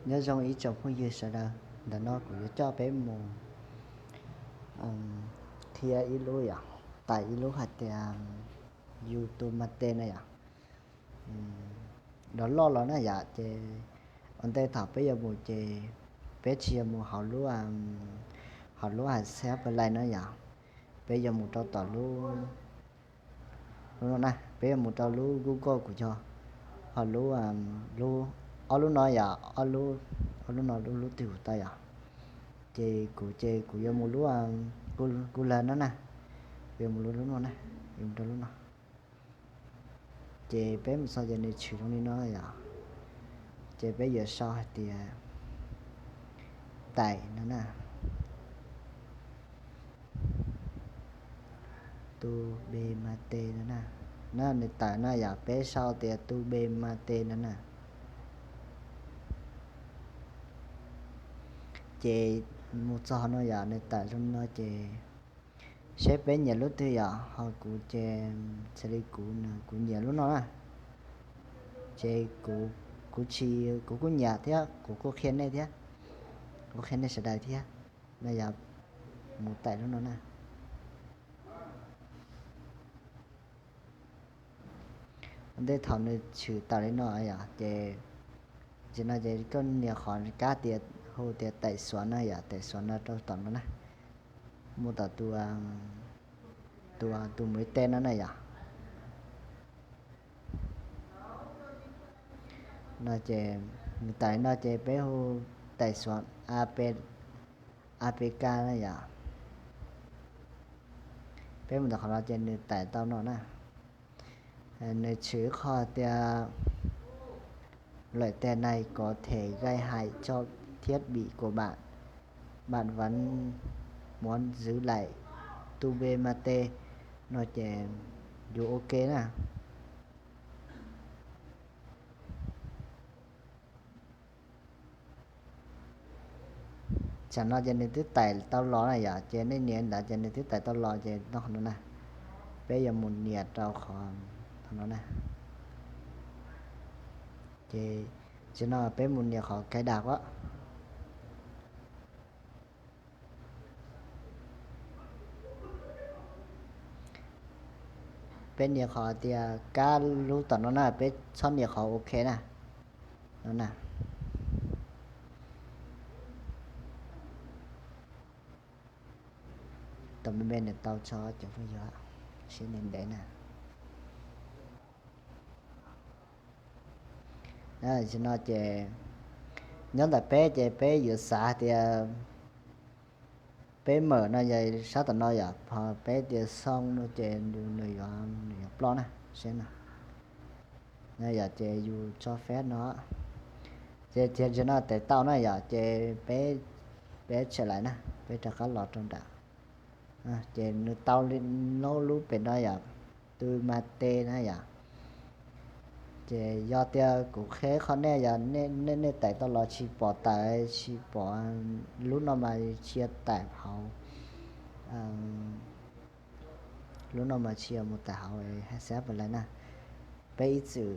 Nyob zoo ib tsoom phooj ywg sawv daws, ntawm no kuv yuav coj peb mus qhia ib lub yom, tải ib lub hais tias YouTube Mate na yom. Download los na yom, ces ua ntej thaum peb yuav mus ces peb tsis yog mus hauv lub, hauv lub hais xab Play no yom, peb yuav mus rau tom lub lub no na, peb yuav mus rau lub Google kuv cog, ho lub, lub, ob lub no yom, ob lub, ob lub no lub, lub twg kuv tau yom. Ces kuv ces kuv yuav mus lub, kuv lawv no na, kuv yuav mus lub, lub no na, yuav mus rau lub no. Ces peb mus txog ces nws tshwm zoo li no yom, ces peb yuav sau hais tias tải no na, YouTube Mate no na, na nws tawm na yom, peb sau tias YouTube Mate no na. Ces mus txog no yom, nws tawm zoo li no ces seb peb nyiam lub twg yom, ho kuv ces xws li kuv no kuv nyiam lub no na. Ces kuv, kuv tsis, kuv kuj nyiam thiab kuv kuj qhia nej thiab, kuv qhia nej sawv daws thiab, no yog mus tải lub no na. Ua ntej thaum nws tshwm tawm li no yom, ces ntawm no ces koj nias qhov kab tias hu tias tải xuống no yom, tải xuống no rau tom no na, mus tom tus, tus, tus Mate no na yom. No ces nws tải no ces peb hu tải xuống A P K na yom. Peb mus tom qhov no ces nws tải tau no na. Nws tshwm qhov tias Loại test này có thể gây hại cho thiết bị của bạn. Bạn vẫn muốn giữ lại YouTube Mate, no ces yus ok na. Tsam no ces nws twb tải tau los na yom, ces nej nias ntawd ces nws twb tải tau los ces no qhov no na. Peb yuav mus nias rau qhov no na. Ces tam sim no peb mus nias qhov cài đặt. Peb nias qhov tias kab lub tom no na, peb txhob nias qhov ok na. No na. Tau me me nws tau tso cov phooj ywg, seb nws ntev na. Tam sim no ces nyob ntawm peb ces peb yuav xav tias peb mawm no yog sab tom no yom, ho peb tias xoo no ces nws yuav, nws yuav ploj na, seb no. No yom, ces yus tso fab no, ces tam sim no tải tau na yom, ces peb, peb tsham lais na, peb rov qab los rau nram. Ces nws tau li lub, lub pem no yom, tus Mate na yom. Ces yog tias kuv qhia qhov nej yog nej, nej tải tau los tsis pom tawm, tsis pom lub no mas tsis yog tải hauv, lub no mas tsis yog mus tải hauv hais xab Play na. Peb ib txwm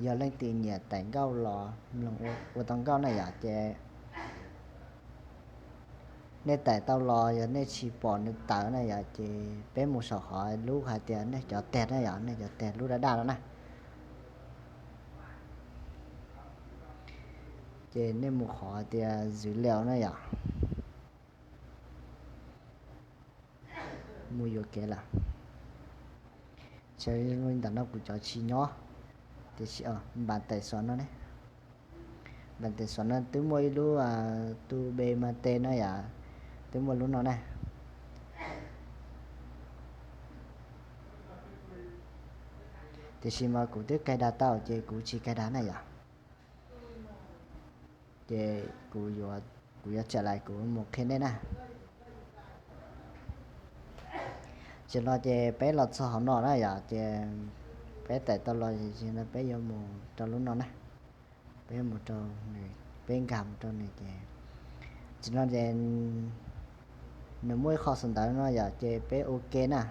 yog leej twg nyiam tải nkauj los mloog ua tau nkauj na yom, ces nej tải tau los yog nej tsis pom nws tawm na yom, ces peb mus saum qhov lub hais tias nej cov tag na yom, nej cov tag lub daj daj no na. Ces nej mus qhov tias dữ liệu na yom. Mus yuam kev lawm. Ces li ntawm no kuv cov tsis nyob, tiam sis npam tải xuống no ne. Npam tải xuống no twb muaj ib lub, tus B Mate no yom, twb muaj lub no na. Tiam sis mas kuv twb cài đặt tau ces kuv tsis cài đặt na yom. Ces kuv yuav, kuv yuav tsham lais kuv mus qhia nej na. Ces no ces peb los txog hauv no na yom, ces peb tải tau los ces no peb yuav mus rau lub no na. Peb mus rau nws, peb nkag mus rau nws ces, ces no ces nws muaj ib qho xaus ntawv no yom, ces peb ok na.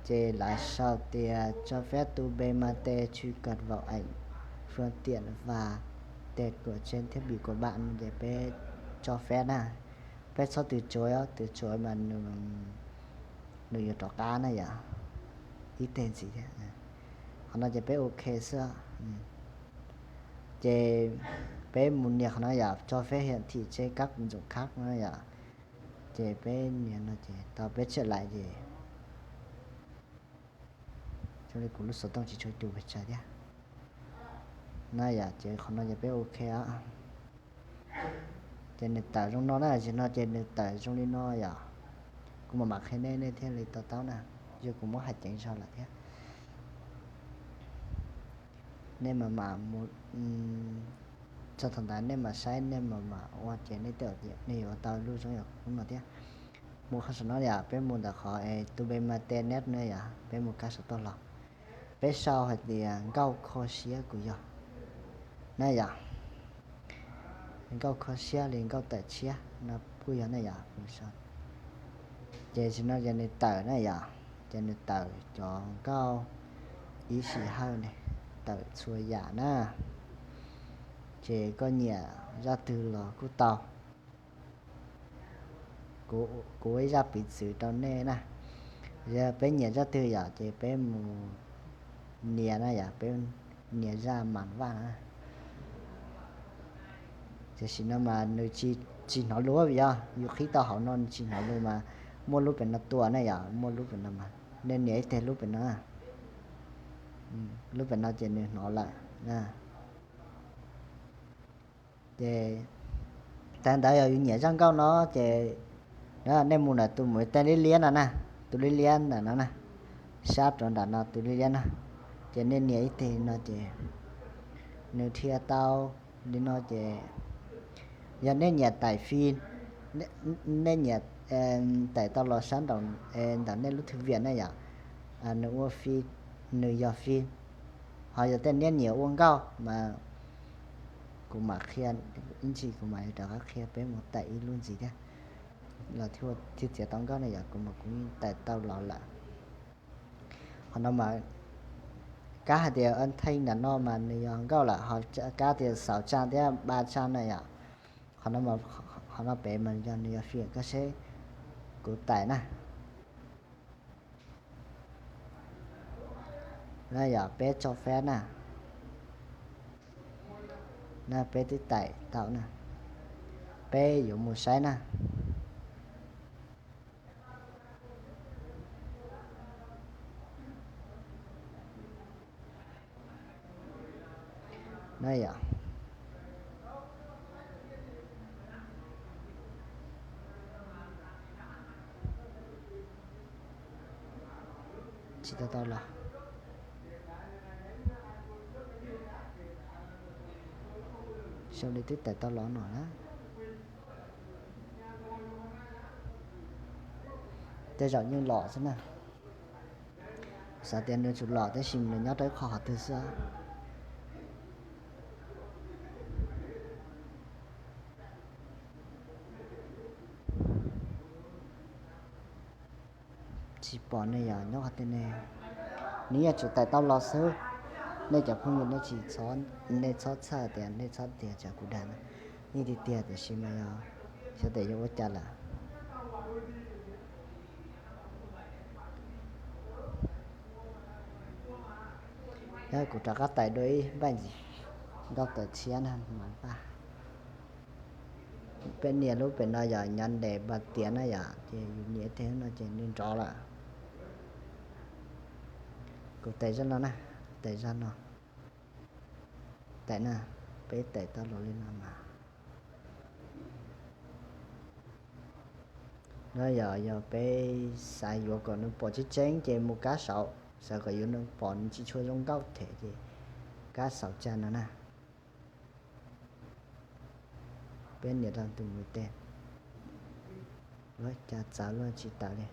Ces lawv sau tias cho phép tus B Mate truy cập vào ảnh, phương tiện và Tes kuam tsev thiab bim kuam bam no ces peb tso feb na. Peb txhob tws tsuav, tws tsuav mas nws, nws yuav rov qab na yom, ib teg ntxiv thiab. Qhov no ces peb ok xwb. Ces peb mus nias qhov no yom, tso feb hiam thim tsev kab ntxoom khab no yom. Ces peb nias no ces tau peb tshem lais ces zoo li kuv lub xov tooj tsis tshua cus pes tsawg thiab na yom, ces qhov no ces peb ok. Ces nws tawm zoo no na, zaum no ces nws tawm zoo li no yom. Kuv mam mam qhia nej, nej thiaj li to taub na, yog kuv muab hais ceev zog lawm thiab. Nej mam mam mus, txog thaum ntawd nej mam saib, nej mam mam ua ces nej tej zaum nej yuav tau lub zoo yam kuv no thiab. Mus qhov saum no yom, peb mus ntawm qhov es tus npe mas tes neb no yom, peb mus kab saum toj los. Peb sau hais tias nkauj kho siab kuv yog na yom. Nkauj kho siab li nkauj tawm tshiab no kuj yog na yom. Ces zaum no ces nws tawm na yom, ces nws tawm cov nkauj ib sim hawm ne, tawm txhua yam na. Ces koj nyiam zaj twg los kuj tau. Kuv ua ib zaj piv txwv rau nej na. Yog peb nyiam zaj twg yom ces peb mus nias na yom, peb nias zaj mas vaj na. Tiam sis no mas nws tsis hnov lus, yog yus qhib tau hauv no nws tsis hnov lus mas muaj lub pem no tua na yom, muaj lub pem no mas nej nias ib teg lub pem no, lub pem no ces nws hnov lawm. Ces tag ntawd yog yus nyiam zaj nkauj no ces nej mus ntawm tus mus tej liab liab no na, tus liab liab ntawm no na, sab rau nram no tus liab liab no, ces nej nias ib teg no ces nws dhia tau li no ces yog nej nyiam taim fi, nej nyiam taim tau los sab nraum ntawm nej lub thwj viam ne yom, nws ua fi, nws yog fi. Ho yog tej niab nyiam ua nkauj mas kuv mam qhia ib ntsis, kuv mam li rov qab qhia peb mus taim ib lub ntxiv thiab los thiaj txiav tau nkauj ne yom, kuv mas kuv yeej taim tau los lawm. Qhov no mas kab hais tias nthe nram no mas nws yog nkauj lawm, ho kab tias xaus tsa thiab npa tsa na yom. Qhov no, qhov no pem mas yog nws yog fi, koj seb kuv taim na. Na yom, peb tso fab na. Na peb twb taim tau na. Peb yuav mus saib na. Na yom, tsis tau tau los. Xyoo li twb taim tau los no na. Tej zaum yeej los xwb na. Xav tias nws tsum los tab sis nws nyob rau ib qho qhov twg xwb. Tsis pom ne yom, nyob qhov twg ne? Nws yeej tsum taim tau los xwb. Nej cov phooj ywg nej tsis, nej txhob txhawj tias, nej txhob tias tsam kuv dag na. Yeej tiag tiag tiam sis mas yog xyov tias yuav ua cas lawm. Kuv rov qab taim dua ib npaij ntxiv, nkauj tawm tshiab na mas npaj. Peb nias lub pem no yog nyob ntes npas tiav na yom, ces yus nias teg no ces nws nrov lawm. Kuv taim zaj no na, taim zaj no, taim na, peb taim tau los li no mas. No yog, yog peb xav yuav kom nws pom tseeb tseeb ces mus kab saum, xav kom yuav nws pom nws tsis tshua zoo nkauj them ces kab saum tsa no na. Peb nias rau tus mus teg, luag cas txawv luag tsis tawv li.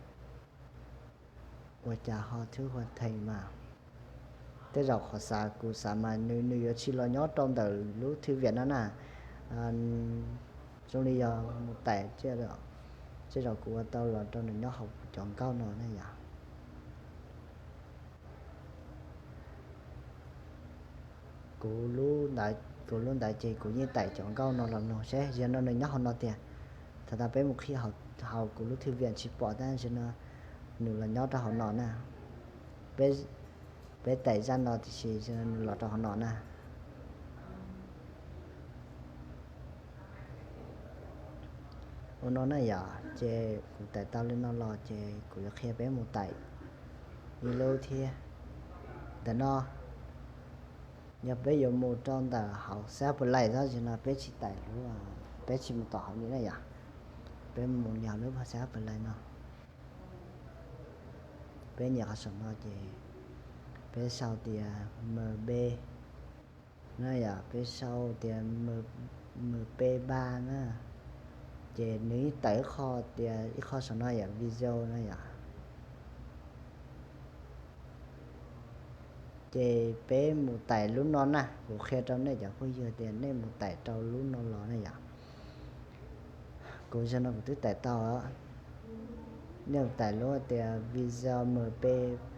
Ua cas ho thwb hua theem mas. Tej zaum qhov xav kuv xav mas nws, nws yuav tsis los nyob rau ntawm lub thwj viam no na. Zoo li yog mus taim, tej zaum kuv ua tau los rau nws nyob hauv kuv cov nkauj no na yom. Kuv lub ntawd Kuv lub ntawd ces kuv yeej taim cov nkauj no los mloog seb zaum no nws nyob hauv no tiag. Thaum ntawd peb mus qhib hauv kuv lub thwj viam tsis pom tab sis no nws los nyob rau hauv no na. Peb, peb taim zaj no tiam sis nws los rau hauv no na. Ua no na yom, ces kuv taim tau li no los ces kuv yuav qhia peb mus taim ib lub thiab. Ntawm no, yog peb yuav mus rau ntawm hauv xab plais xwb no peb tsis taim lub, peb tsis mus tom hauv li na yom. Peb mus nias lub xab plais no. Peb nias qhov saum no ces peb sau tias M B na yom, peb sau tias M P ba na. Ces nws yeej tawm ib qho tias ib qho saum no yom, video na yom. Ces peb mus taim lub no na, kuv qhia rau nej cov phooj ywg tias nej mus taim rau lub no los na yom. Kuv zaum no kuv twb taim tau, nej mus taim lub tias video M P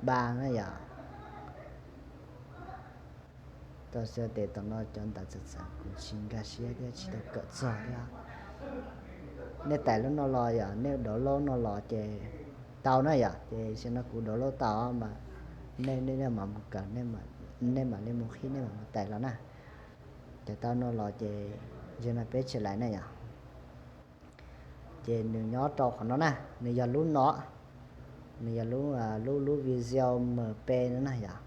ba na yom. Tau xav tias tom no cov ntawv txawv txawv kuv tsis nkag siab thiab tsis tau kawm txog thiab. Nej taim lub no los yom, nej download no los ces tau na yom, ces zaum no kuv download tau mas nej, nej mam mus kawm, nej mam li mus qhib, nej mam mus taim los na. Ces tau no los ces zaum no peb tsis lais na yom. Ces nws nyob rau qhov no na, nws yog lub no, nws yog lub, lub, lub video M P no na yom.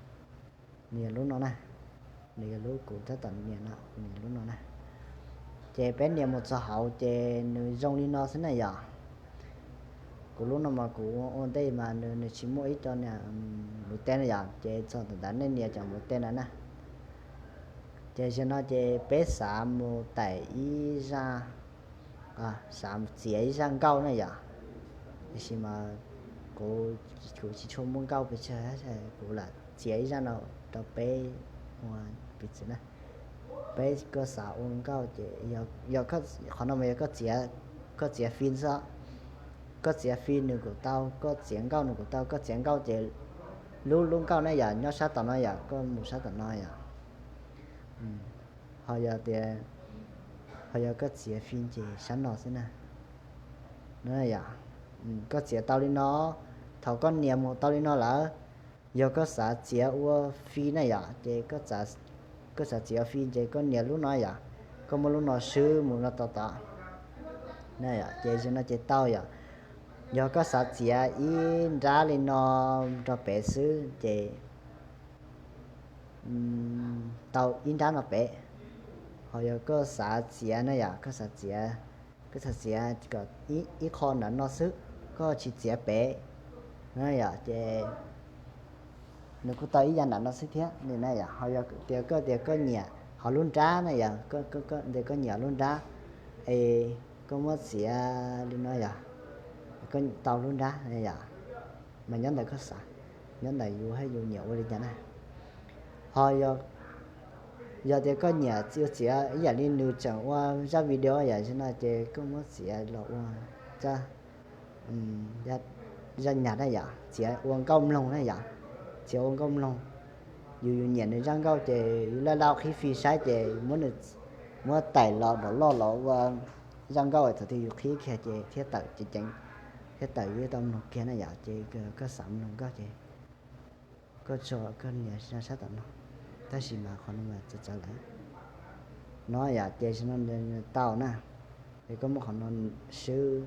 Nws yog lub no na, nws yog lub kuv tab tom nias no, nws yog lub no na. Ces peb nias mus txog hauv ces nws zoo li no xwb na yom. Kuv lub no mas kuv ua ntej mas nws, nws tsis muaj ib co niag npuv teb na yom, ces txog ntawm ntawd nej nias cov npuv teb na na. Ces zaum no ces peb xav mus taim ib zaj, xav txiav ib zaj nkauj na yom. Tiam sis mas kuv, kuv tsis tshua muaj nkauj pes tsawg, kuv lam txiav ib zaj no rau peb ua piv txwv na. Peb koj xav ua nkauj ces yog, qhov no mas yog koj txiav, koj txiav fij xwb. Koj txiav fij nws kuj tau, koj txiav nkauj nws kuj tau. Koj txiav nkauj ces lub, lub nkauj na yom, nyob sab tom no yom, koj mus sab tom no yom. Ho yog tias, ho yog koj txiav fij ces sab no xwb na. Yom, koj txiav tau li no, thaum koj nias mus tau li no lawm, yog koj xav txiav ua fij na yom, ces koj xav txiav ua fij ces koj nias lub no yom, koj muab lub no swb mus no tod tod. Ces zaum no ces tau yom. Yog koj xav txiav ib nrab li no rau pem xwb ces tau ib nrab no pem. Ho yog koj xav txiav na yom, koj xav txiav, koj xav txiav kom ib qho nram no xwb, koj tsis txiav pem na yom, ces nws kuj tau ib yam nram no xwb thiab na yom. Ho yog tias koj tias koj nyiam hauv lub nrab na yom, tias koj nyiam lub nrab es koj muab txiav li no yom, koj tau lub nrab na yom. Mas nyob ntawm koj xav, nyob ntawm yus hab yus nyiam ua li cas na. Ho yog tias koj nyiam txiav ib yam li nws tseem ua zaj video yom no ces koj muab txiav los ua zaj nyag na yom, txiav ua nkauj mloog na yom, txiav ua nkauj mloog. Yus, yus nyiam nws zaj nkauj ces yus laj laj qhib fij saib ces muab taim los dov loj los ua zaj nkauj thaum twg yus qhib kiag ces thiab tawm ceev ceev, thiab tawm yus tau mloog kiag na yom. Ces koj xav mloog nkauj ces koj tso koj nias sab tom no, tab sis mas qhov no mas txawv txawv lawm no yom. Ces no tau na, es koj muab qhov no swb,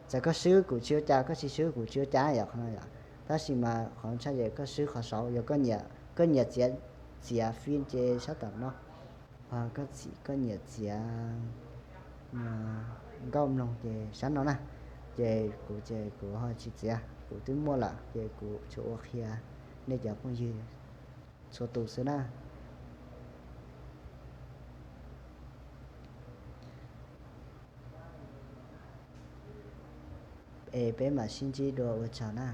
txawm koj swb kuj tsis ua cas, koj tsis swb kuj tsis ua cas yom, qhov no yom. Tab sis mas qhov no tshaj yam koj swb qhov saud, yog koj nyiam txiav, txiav fij ces sab tom no, koj nyiam txiav nkauj mloog ces sab no na. Ces kuv ces kuv ho tsis txiav, kuv twb muaj lawm ces kuv tsuas ua qhia nej cov phooj ywg txhua tus xwb na. Es peb mam sib ntsib dua, ua tsaug na.